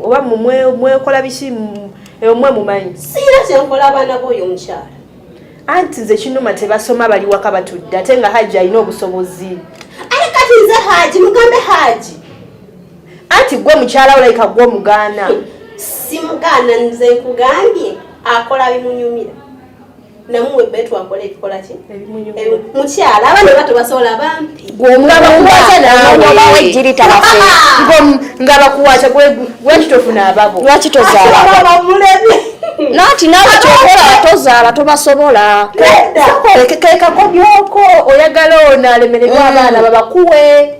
Oba mwekola biki mwe mumanyi? Siira kyenkola abaana b'oyo omukyala. Anti nze kinuma, tebasoma, bali waka batudde, ate nga Haji alina obusobozi. Aye kati nze Haji mugambe Haji. Anti gwe mukyala olayika gwe omugaana. Simugaana, nze nkugambye akola bimunyumira. Namuwe betu akola ebikola ki? Mukyala abaana bato basobola bampi. Gwe ejjiri tabafe. Nga bakuwacha gwe kitofuna ababo. Lwaki tozaala? Nanti naawe kyokola tozaala, tobasobola. Kekakobyoko oyagala ono alemererwa abaana babakuwe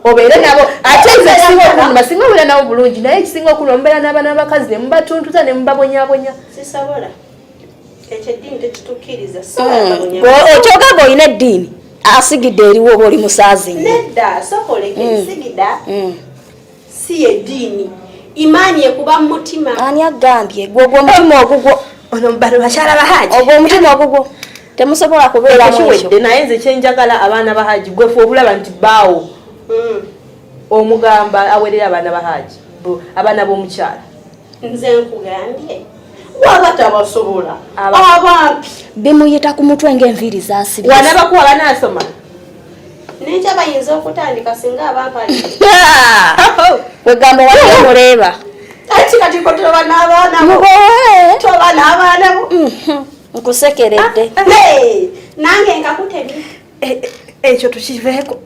obeere nabo. Ate nze ekisinga okunuma, singa obeera nabo bulungi, naye ekisinga okunuma mubeera n'abaana b'abakazi ne mubatuntuza ne mubabonyabonya. Sisobola. Ekyo eddiini tekitukkiriza. Okyogamba olina eddiini asigidde eriwo oba oli musaazi nnyo? Nedda, sokoleke sigida si eddiini. Imaani ekuba mu mutima. Ani agambye? Gwogwo omutima ogugwo. Ono bano bakyala ba Haji. Ogwo omutima ogugwo temusobola kubeeramu ekyo. Kiwedde, naye nze kyenjagala abaana ba Haji, gwefe obulaba nti baawo omugamba awerera abaana ba Haji, abaana b'omukyala. Nze nkugambye waba tabasobola abampi. Bimuyita ku mutwe ng'enviiri zasibye. Wanabakuwa banaasoma. Nenkya bayinza okutandika singa abampali. Kwegamba wali omuleeba. Ati kati ko toba n'abaana bo. Mugowe. Toba n'abaana bo. Nkusekeredde. Nange nkakutemye. Ekyo tukiveeko.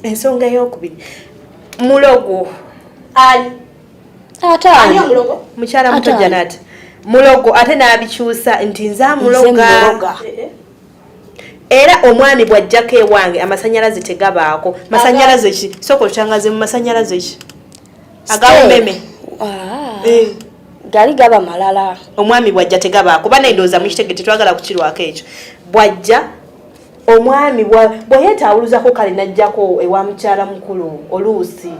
Ensonga ey'okubiri, mulogo. Ani? Ate ani omulogo? Mukyala muto Janat mulogo, ate n'abikyusa nti nze amuloga. Era omwami bw'ajjako ewange amasanyalaze tegabaako. Masanyalaze ki? Sooka otutangaze mu masanyalaze ki agawumeme. Gali gaba malala. Omwami bw'ajja tegabaako. Bana endowooza mukitege, tetwagala kukirwako ekyo. Bw'ajja omwami bwe yeetawuluzako kale n'ajjako ewa mukyala mukulu, oluusi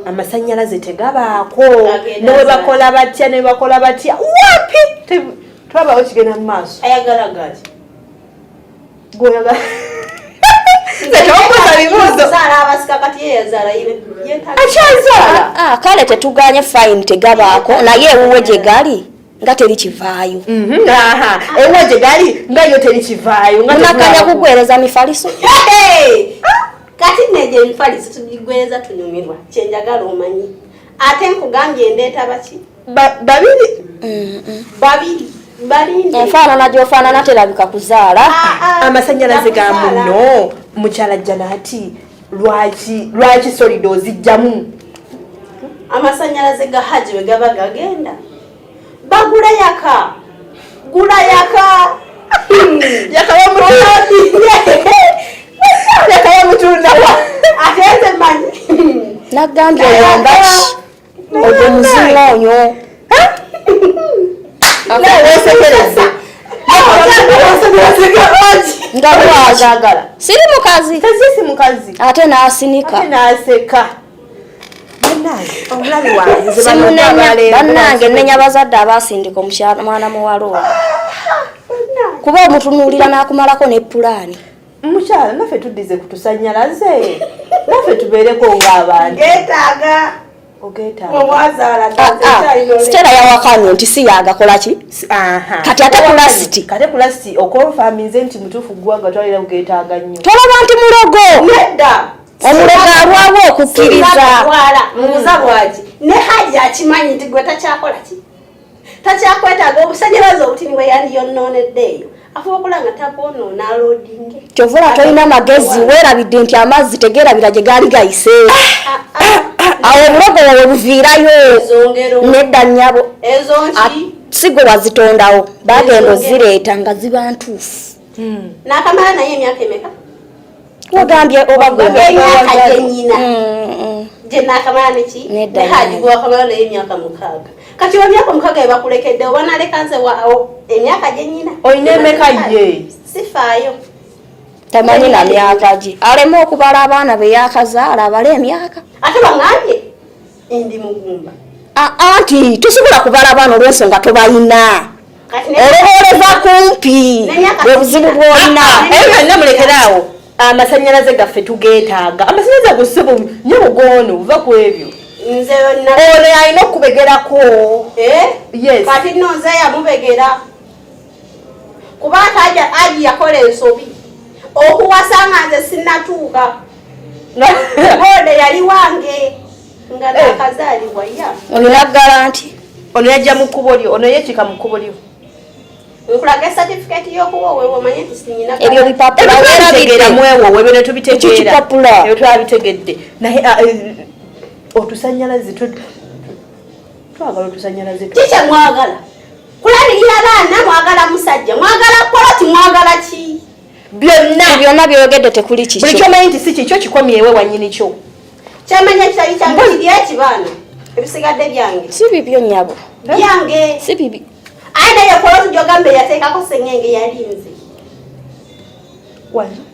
amasanyalaze tegabaako. Ne bakola batya, ne bakola batya, wapi, twabawo kigenda mu maaso. Ayagala gaki? Gwoyagala bibuuzo. Akyazaala. Kale tetuganye, fine, tegabaako, naye ewuwe gye gali nga teri kivaayo. Ewuwe gye gali nga yo teri kivaayo. Munakanya kugwereza mifaliso. Kati nejo emifaliso tugigwereza tunyumirwa. Kyenjagala omanyi, ate nkugambye endeeta baki? Babiri. Babiri balinde. Enfaanana gyofaanana terabika kuzaala. Amasanyalaze ga muno, mukyala Janati, lwaki lwaki solido ozijjamu? Amasanyalaze ga Haji bwe gaba gagenda, bagula yaka, gula yaka. Yakaba mutundawa. Ate nze manyi. Nagambye oyombaki ogwo muziŋoonyo. Wesekereza. Nga lwaki siri mukazi? Si mukazi. Ate n'asinika. Ate n'aseka. Omulabi wange. Simunenya bannange, nenya bazadde abasindika omwana muwala oyo, kuba omutunuulira n'akumalako ne pulaani. Mukyala, naffe tuddize ku tusanyalaze, naffe tubeereko ng'abantu. Getaaga. Ogeetaaga. Omwazaala. Stella yawakanye nti si yagakola ki. Kati ate ku last. Kate ku last okonfaminze nti mutuufu gwanga twalira kugeetaaga nnyo. Tolaba nti mulogo? Nedda. Omulogo alwawo okukkiriza. Mubuuza lwaki ne Haji akimanyi nti gwe takyakola ki, takyakwetaaga. Obusanyalaze obutini bwe yandiyonnoonedde eyo afuba okulaba nga tabwonoona aloadinge. Kyova tolina magezi, weerabidde nti amazzi tegeerabira gye gaali gayise. Awo obulogo bwe buviirayo. Ezongero. Nedda nnyabo. Ezo nki? Si gwe wazitondawo, bagenda ozireeta nga ziba ntuufu. Nakamala naye emyaka emeka? Wagambye oba gwe? Emyaka gyenyina gye nakamala neki. Nedda. Ne Haji gwe wakamala naye emyaka 6. Kati oba emyaka 6 ebakulekedde, oba naleka nze emyaka gyenyina. Olina emeka ye? Sifaayo. Tamanyi na myaka gye, aleme okubala abaana be yakazaala, abale emyaka. Ate baŋambye ndi mugumba. Anti tosobola kubala abaana olw'ensonga tobayina. Kati Olowooleza kumpi. N'emyaka Bwe buzibu bw'olina. Ebyo byonna mulekeraawo, amasanyalaze gaffe tugeetaaga. Amasanyalaze ago sebo nye bugoono buva ku ebyo. Nze Ono alina okubegerako. Eh? Yes. Kati nno nze yamubegera kuba ate aji yakola ensobi okuwasa nga nze sinnatuuka. Gode yali wange nga Eh. nakazaalibwa ya. Ono naggala nti Ono yajja mu kkubo lyo, ono yekiika mu kkubo lyo. Nkulaga certificate y'okuba oweebwa, omanye nti sinyina. Ebyo bipapula Ebyo werabidde. mwewowe bino tubitegeera. Ekyo kipapula. Ebyo twabitegedde, naye otusanyalaze twagala otusanyalaze. Ki kyemwagala? Kulabirira baana? Mwagala musajja? Mwagala poloti? Mwagala ki? Byonna. Byonna byoyogedde tekuli Buli kikyo. kyomanyi nti si kikyo kikomyewe wanyini kyo. Kyemanya kitali kyange kiri ekibaana, ebisigadde byange. Si bibyo, nnyabo. Byange. Si bibi. Aye naye poloti gyogamba yateekako sengenge yali nze.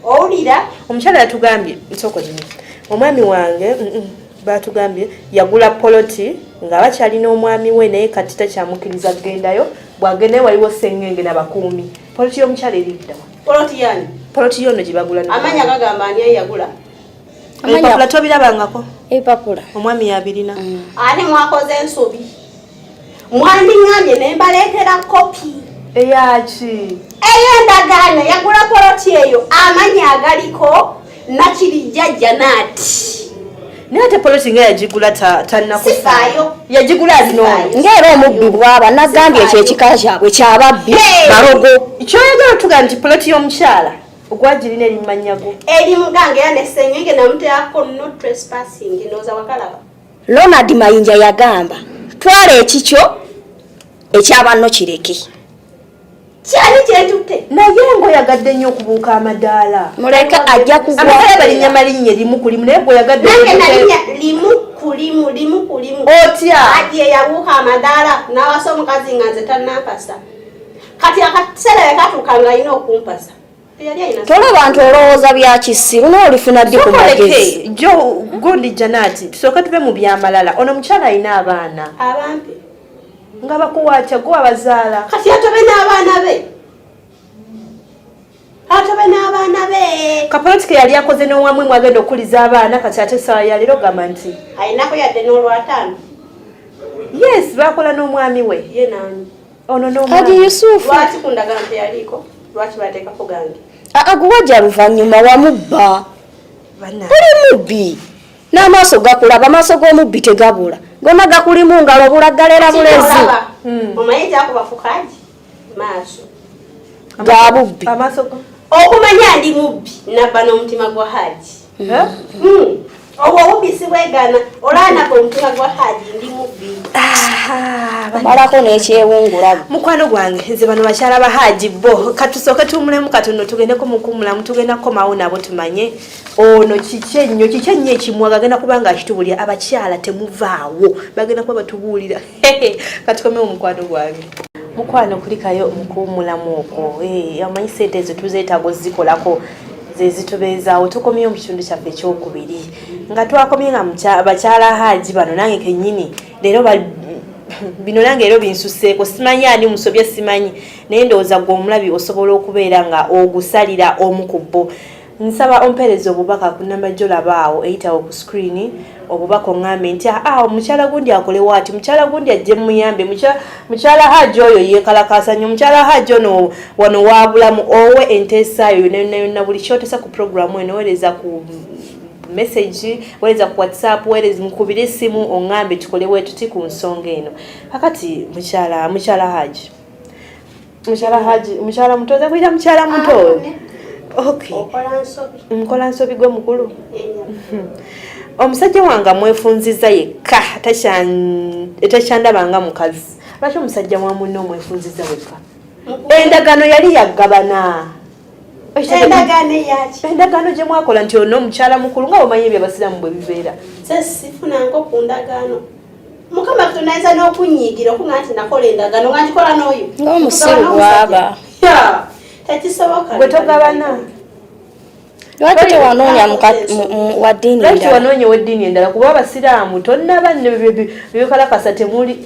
Owulira? Omukyala yatugambye, nsooka gino, omwami wange batugambye yagula poloti nga bakyalina omwami we, naye kati takyamukkiriza kugendayo. Bw'agendayo waliwo sengenge n'abakuumi. Poloti y'omukyala eri ddawa? Poloti yani? Poloti yono gye bagula Amanya gagamba ani ayagula? Ebipapula tobirabangako? Ebipapula. Omwami yabirina. Ate mwakoze ensobi, mwandiŋŋambye ne mbaleetera kopi. Eyaki? Ey'endagaano yagula poloti eyo, amanya agaliko nakiri jjajja naati. Naye ate poloti nga yagigula tannakufa. Sifaayo. Yagigula alina ono. Ngaera omubbi bwaba nagambye ekyo ekika kyabwe kyababbi balogo. Kyoyagala otugaa nti poloti y'omukyala ogwagirina eri mu go? Eri mugange era nesengenge namuteekako no trespassing, ndowooza wakalaba. Ronald Mayinja yagamba, twala ekikyo, ekyabanno kireke. Kyali kyentutte. Naye ngaoyagadde nnyo okubuuka amadaala. Muleke, ajja kugwa. Amadaala balinnya malinnya limu ku limu, naye gweoyagadde Nange nalinnya limu ku limu, limu ku limu. Otya? Aje yabuuka amadaala n'awasa omukazi nga nze tannampasa. Kati akaseera yakatuuka nga alina okumpasa, teyali alina. Tolaba nti olowooza bya kisiru n'olifuna ddi ku magezi? Sokoleke jo gundi Janati, tusooke tuve mu byamalala. Ono omukyala alina abaana. Abampe. Nga bakuwatya gwe abazaala. Kati atobe n'abaana be, atobe n'abaana be. Kapoloti ke yali akoze n'owamwe mwagenda okuliza abaana, kati ate essaawa ya leero gamba nti Alinako yadde n'olwataano? Yes, bakola n'omwami we. Ye nani? Ono Haji n'omwami. Yusufu. Lwaki ku ndagaano teyaliiko? Lwaki bateekako gange? Aa, guwajja luvannyuma wamubba. Banna. Buli mubbi n'amaaso gakulaba, amaaso g'omubbi tegabula, gonna gakulimu ngalo, obulaggalera bulezi. Olaba, omanyi ekyakuba fukaji maaso? Ga bubbi. Amaaso go. Okumanya ndi mubbi, nabba n'omutima gwa Haji. Eh? Obwo obubbi sibwegaana, olwanaba omutima gwa Haji, ndi mubbi. Malako n'ekyewungula. Mukwano gwange, nze bano bakyala ba Haji bo katusooke tuwumulemu katono, tugendeko mukuwumulamu, tugenda kukomawo nabo tumanye ono kiki ennyo, kiki ennyo ekimwaga agenda kuba nga akitubulira. Abakyala temuvaawo, bagenda kuba batubuulira. Katukomewo mukwano gwange. Mukwano, kulikayo mukuwumulamu okwo. Eh, amanyi sente ezo tuzeetaaga ozikolako, ze zitubeezaawo. Tukomyewo mu kitundu kyaffe ekyokubiri nga twakomye nga bakyala Haji bano. Nange kennyini leero bino nange leero binsuseeko, simanyi ani musobye, simanyi, naye ndowooza gwe omulabi osobola okubeera nga ogusalira omu ku bo. Nsaba ompeereza obubaka ku namba gyolabaawo eyitawo ku screen, obubaka oŋŋambe nti aa omukyala gundi akolewo ati, mukyala gundi ajje muyambe, mukyala Haji oyo yeekalakaasa nnyo, mukyala Haji ono wano wabulamu. Owe enteesaayo yonna yonna yonna, buli kyotesa ku programu eno, weereza ku message, weereza ku WhatsApp, weereza, mukubire essimu oŋŋambe tukolewo tuti ku nsonga eno. Kakati mukyala Haji, mukyala Haji, mukyala muto, nze kuyita mukyala muto. Okay. Okola nsobi. Nkola nsobi gwe mukulu. Enya. Omusajja wange amwefunziza yekka, takyandaba nga mukazi. Lwaki omusajja wa munne omwefunziza wekka? Endagaano yali yagabana. Endagaano eyaki? Endagaano gye mwakola nti ono omukyala mukulu, nga omanyi ebyabasiraamu bwe bibeera. Nze sifunanko ku ndagaano. Mukama Katonda ayinza n'okunyiigira okuŋa nti nakola endagaano nga ngikola n'oyo. Ng'omusiru bw'aba. Ya, tekisoboka. Gwe togabana. Lwaki tewanoonya wa ddiini Lwaki endala? wanoonya ow'eddiini endala? Kuba abasiraamu tonnaba bikalakasa temuli.